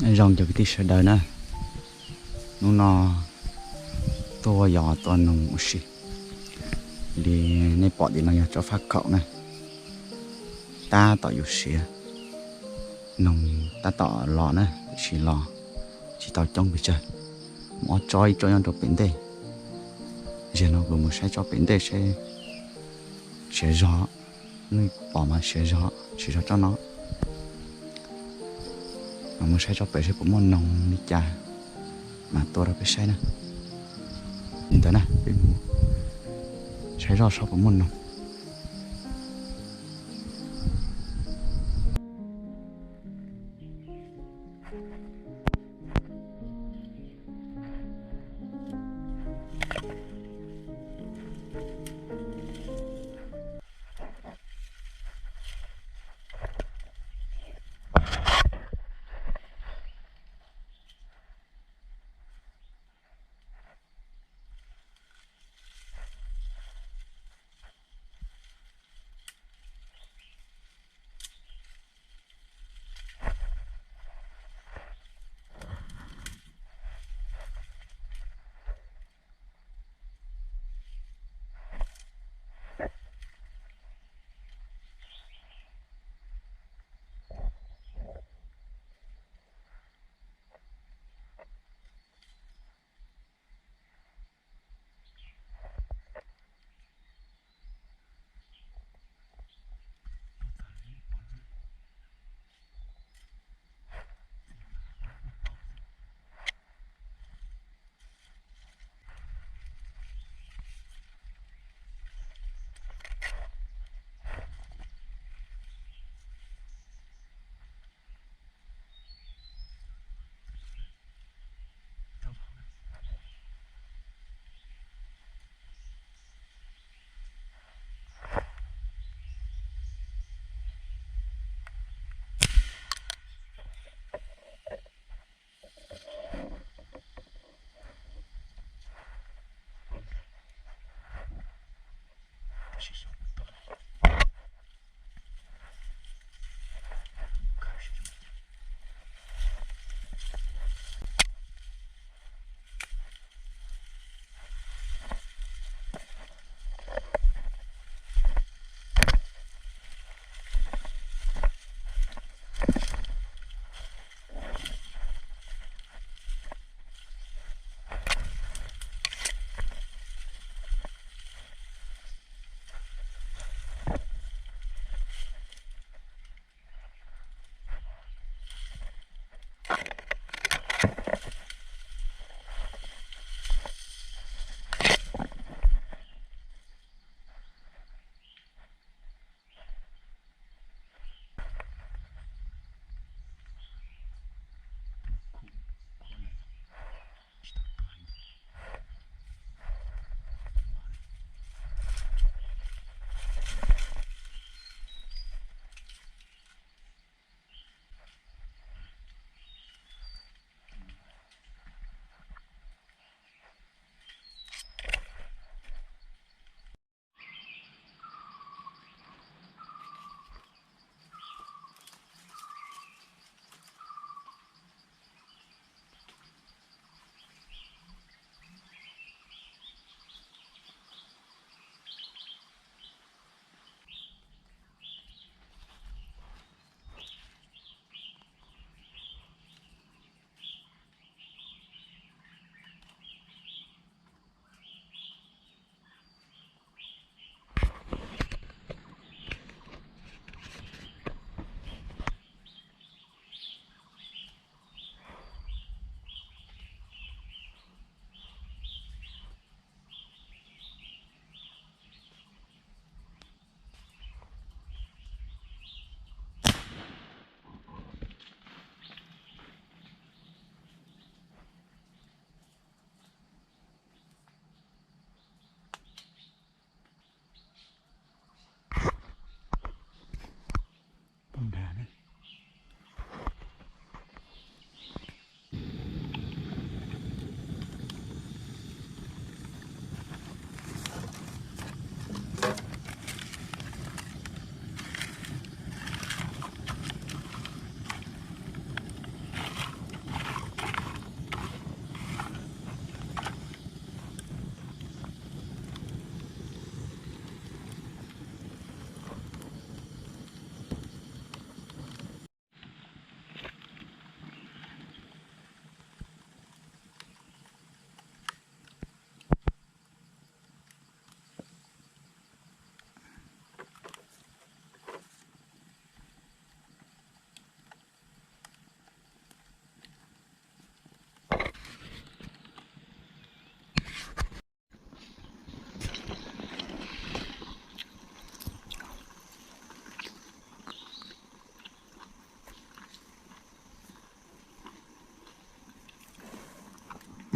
Nyob zoo cov kwv tij sawv daws na, hnub no tuaj yos tua noog ua si. Li nej pom tim no yog tsob faj kaum na, tab tom yuav siav. Noog tab tom los na, tiam sis los tsis tau coob pes tsawg, mus ob tsob, ib tsob nyob rau pem ntej. Zaum no kuv mus saib tsob pem ntej seb siav zog, nej pom mas siav zog, siav zog tsob no. Mas mus saib tsob pem seb puas muaj noog li cas mas tua rau peb saib na. Li ntawd na, peb mus saib zoj seb puas muaj noog.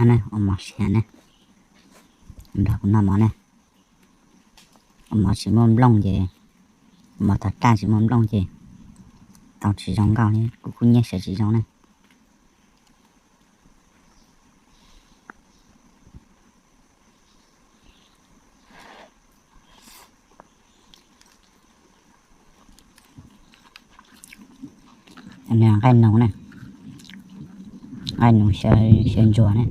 No ne, ua mov siav ne, nrog kuv noj mov ne. Ua mov tsis muaj nplooj ces, ua mov tag raj tsis muaj nplooj ces tau tsis zoo nkauj li, kuv kuj nyiam sawv tsis zoo ne. Nqaij noog ne, nqaij noog xyaw ntsuag ne.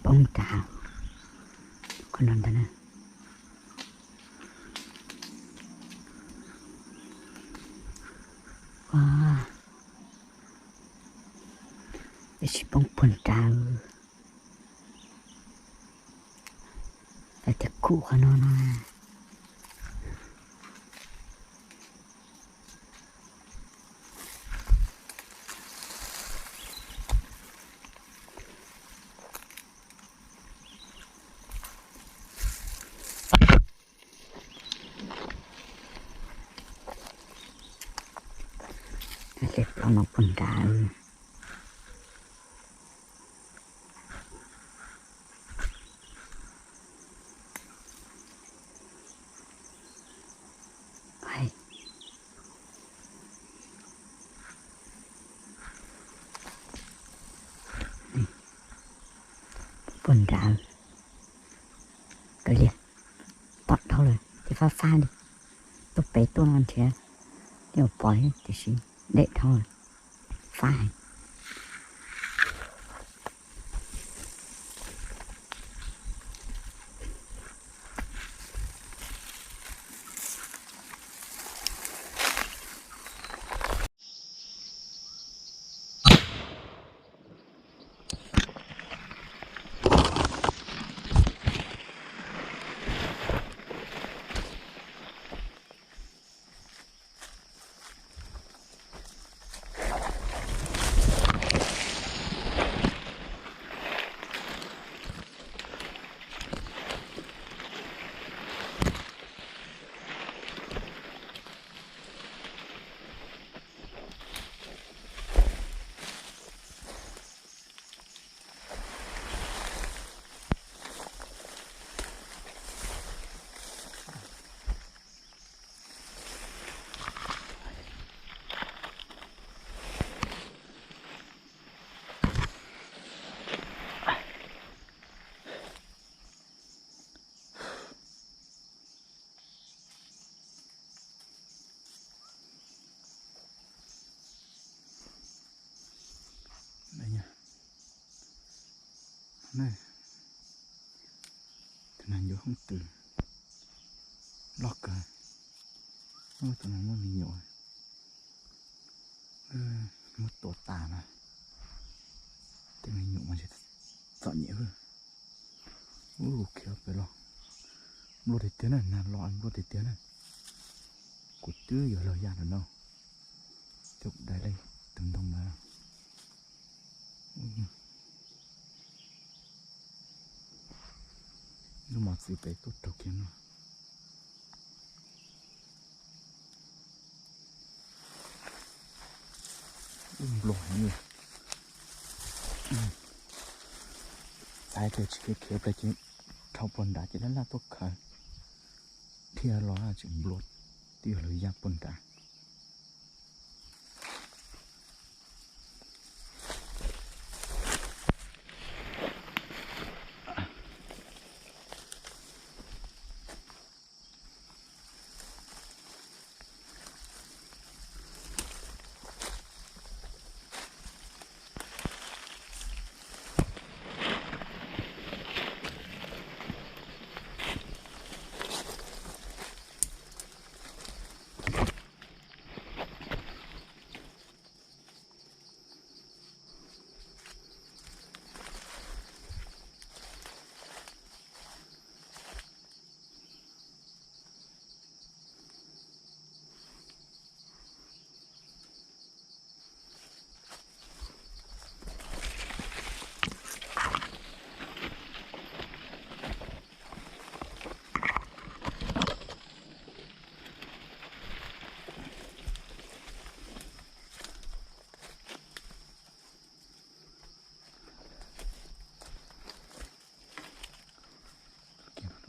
Poob nrad, qhov no ntag na. Ua, tab sis poob puag nrad. Lawv tias khum qhov no no. Hle plaub no puag nrad. Puag nrad. Kav liam, tom dhau lawm ces fab fab li. Tuaj pem tuaj no nrhiav li pom tiam sis deb dhau lawm, fab heev. Tus no yuav hoob twm loj kawg. Tus no muaj me nyuam, muab tua tas na. Tej me nyuam mas txom nyem. Ub, khiav pem los, Nplua tiag tiag na, nag los nplua tiag tiag na. Kuv twb yuav luag ya lawm no. Coj dai li tus ntoo mas lub mos txwv pem tuaj raug kiag no. Ub, nplua heev li. Xav tias tsis khiav khiav plas ces dhau puag nrad ces laj laj tuaj khaws. Dhia los tseem nplua, twb yuav luag ya puag nrad.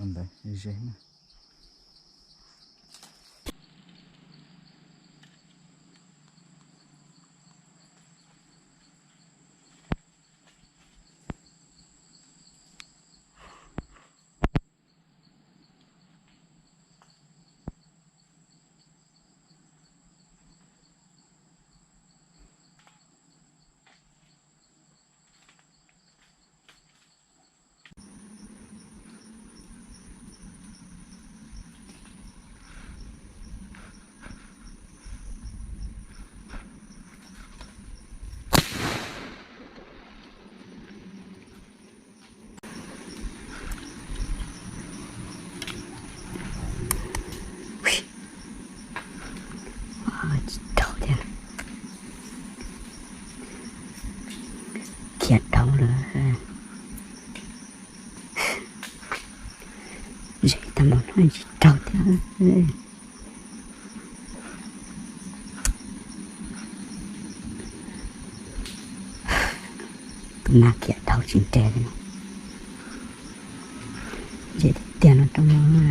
Ntawd ze na. Tsis dhau thiab. Khiav dhau lawm. Ze tag npaum no tsis dhau thiab. Tus nas khiav dhau tsis nres li. Ze tiag tiag no rau no na.